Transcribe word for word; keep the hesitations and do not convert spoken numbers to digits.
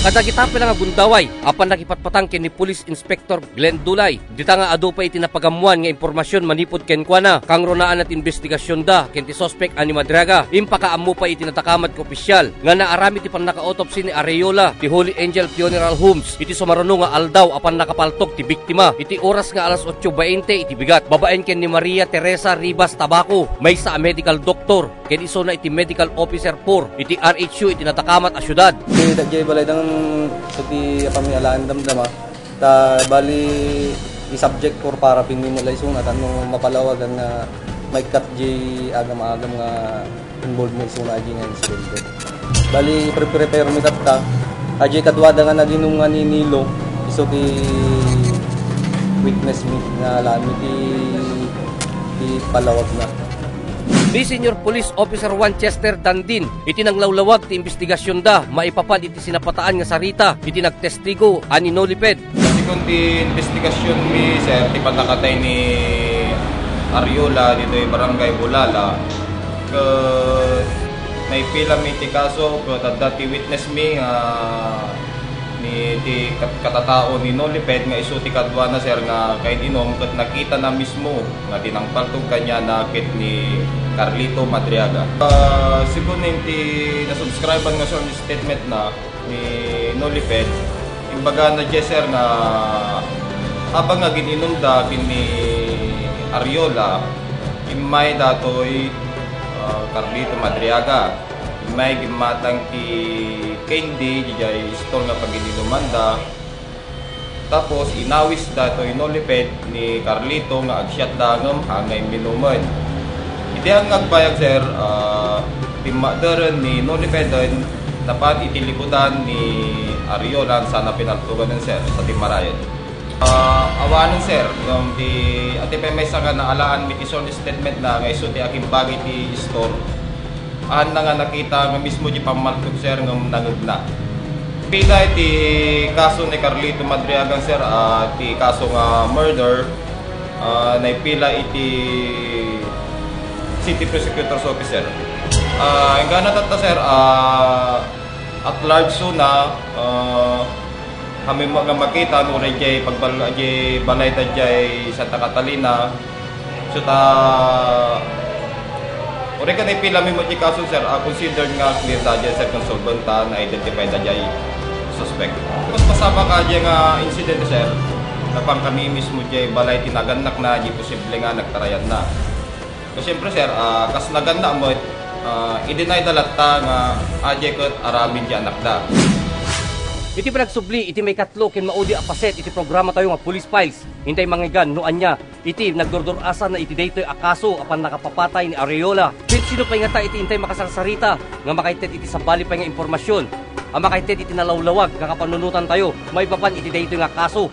Kadagita pay la nga gundaway, apan nakipatpatang ken ni Police Inspector Glenn Dulay, dita nga adu pay iti napagammoan nga impormasion manipud kenkuana, kangrunaan ti imbestigasionda ken ti suspek a ni Madriaga. Impakaammo pay iti nadakamat nga opisyal nga naaramid ti pannaka-autopsy ni Arreola ti Holy Angel Funeral Homes iti sumaruno nga aldaw a pannakapaltog ti biktima iti oras nga alas otso bainte iti bigat, babaen ken ni Maria Teresa Ribas Tabaco, maysa a medical doctor ken isuna iti medical officer four iti R H U iti nadakamat a siudad. Iti daydiay balay dangan, so ti apami alaen damdama. Ta bali, i-subject for paraffin ni mo la isuna, ta no mapalawagan nga maikkat di agam-agam nga involved mo isuna di nga insidente. Bali, pre-prepare mi tatta. Ajay kadwada nga naginum nga ni Nilo, isu ti witness mi nga alam mi ti, ti palawag na. Ni Senior Police Officer one Chester Dandin, iti nanglawlawag ti imbestigasionda maipapan iti sinapataan nga sarita iti nagtestigo a ni Noliped. Segun ti investigasion mi, sir, ti pannakatay ni Ariola ditoy Barangay Bulala, ket naipila mi ti kaso, ket adda ti witness mi nga ni ti kat-, katatao ni Noliped nga isu ti kaduana, sir, nga kain-inom ket nakitana mismo nga ti nangpaltog kaniana ket ni Carlito Madriaga. Ah, segun ti nasubscribe-an nga sworn statement na ni Noliped, imbagana diay, sir, nga habang nga gin-inumda ken ni Ariola, immay datoy, ah, Carlito Madriaga. Immay gimmatang ti candy diay store nga pagin-inumanda. Tapos, inawis datoy Noliped ni Carlito nga agsiatda ngem angay minumen. Idi nga agbayag, sir, ah, timmakderen ni Nolipeden napan iti likudan ni Ariolan sana pinaltuganen, sir, sa timmarayen. Ah, awanen, sir, ngem ti, ati pay maysa nga naalaan mi ti sworn statement na nga isu ti akimbagi ti store. Ahanna nga nakita nga mismo ti pammaltog, sir, ngem nangegna. Pila iti kaso ni Carlito Madriagan, sir, ah, ti kaso nga murder, ah, naipila iti City Prosecutor's Office, sir. Ah, inggana tatta, sir, ah, at large suna, ah, kami ma-, nga makita, no, uray diay pagbal-, diay balay ta diay Santa Catalina, So ta, uray ket naipila mi met ti kaso, sir, ah, considered nga clear da diay, sir, ken solvent ta na-identify da diay suspect. Mas masapul a diay nga insidente, sir, napan kami mismo diay balay ti nagannakna, diay posible nga nagtarayanna. Ket siyempre, sir, ah, kas nagannak met, ah, i-deny da latta nga adiay ket aramid diay annakda. Iti panagsubli iti maikatlo ken maudi a paset iti programatayo nga Police Files, intay mangngeggan no ania iti nagdurdur-asanna iti daytoy a kaso a pannakapapatay ni Arreola. Ken sino pay ngata iti intay makasarsarita nga makaited iti sabali pay nga impormasion a makaited iti nalawlawag nga kapanunotantayo maipapan iti daytoy nga kaso?